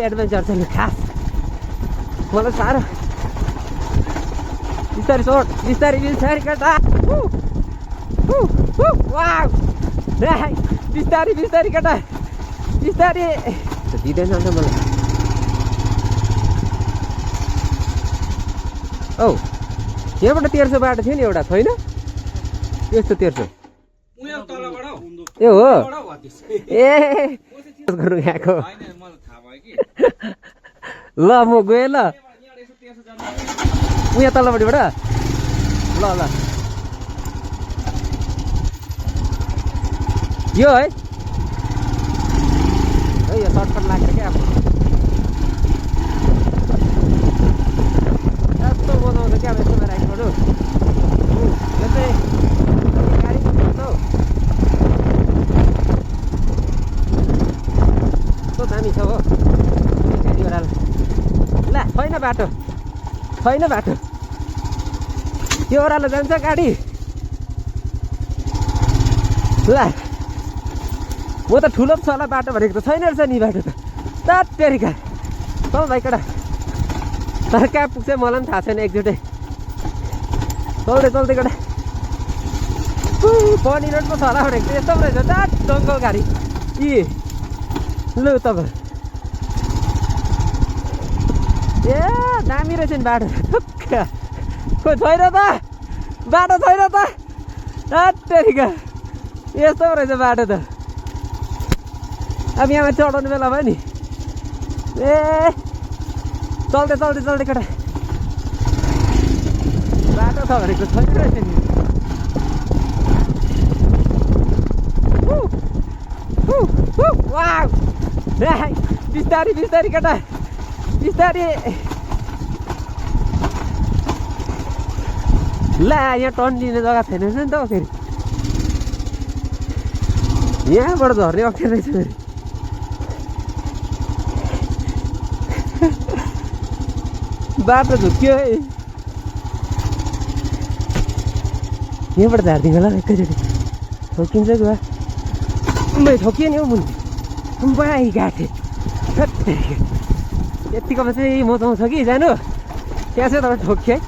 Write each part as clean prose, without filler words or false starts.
adventure छ नि खास मलाई साह्रो बिस्तारै छोड बिस्तारै बिस्तारै केटा वाउ बिस्तारै बिस्तारै केटा बिस्तारै दिँदैन अन्त मलाई औ यहाँबाट तेर्सो बाटो थियो नि एउटा छैन यस्तो तेर्सो ए हो ए गरौँ यहाँको ल म गएँ ल उहाँ तल्लोपट्टिबाट ल ल यो है यो सर्टकट लागेर क्या अब यस्तो बजाउँछ क्या अब यस्तोमा राख्नु यो चाहिँ गाडी कस्तो दामी छ हो गाडी ओह्रालो ल छैन बाटो त्यो ओह्रालो जान्छ गाडी ल म त ठुलो छ होला बाटो भनेको त छैन रहेछ नि बाटो त तेरिका चल भाइ केटा तर कहाँ पुग्छ मलाई पनि थाहा छैन एकचोटि चल्दै केटा पनि रोड पो छ होला भनेको त यस्तो रहेछ डङ्गल गाडी लु तपाईँ ए दामी रहेछ नि बाटो खोइ छैन त बाटो छैन त तेरिका यस्तो रहेछ बाटो त अब यहाँ चढाउने बेला भयो नि ए चल्दै केटा बाटो छ भनेको छैन रहेछ नि वाउ बिस्तारै केटा बिस्तारै ला यहाँ टर्न लिने जग्गा छैन नि त फेरि यहाँबाट झर्ने अप्ठ्यारो रहेछ फेरि बाटो झुक्यो है यहाँबाट झारिदिनु होला एकैचोटि ठोकिन्छ गुवा मै ठोकियो नि हौ मुनि बाई गाँठे यतिकोमा चाहिँ मचाउँछ कि जानु त्यहाँ चाहिँ तपाईँ ठोक्यो है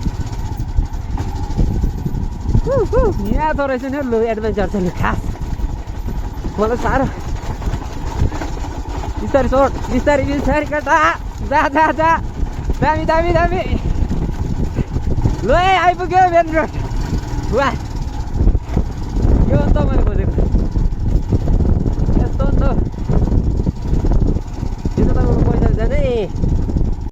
यहाँ त रहेछ नि लु एडभेन्चर छ नि खास मलाई साह्रो बिस्तारै छोड बिस्तारै केटा जा दामी ल आइपुग्यो मेन रोड वा यो अन्त मैले खोजेको यस्तो अन्त यो त तपाईँको पैसा जाने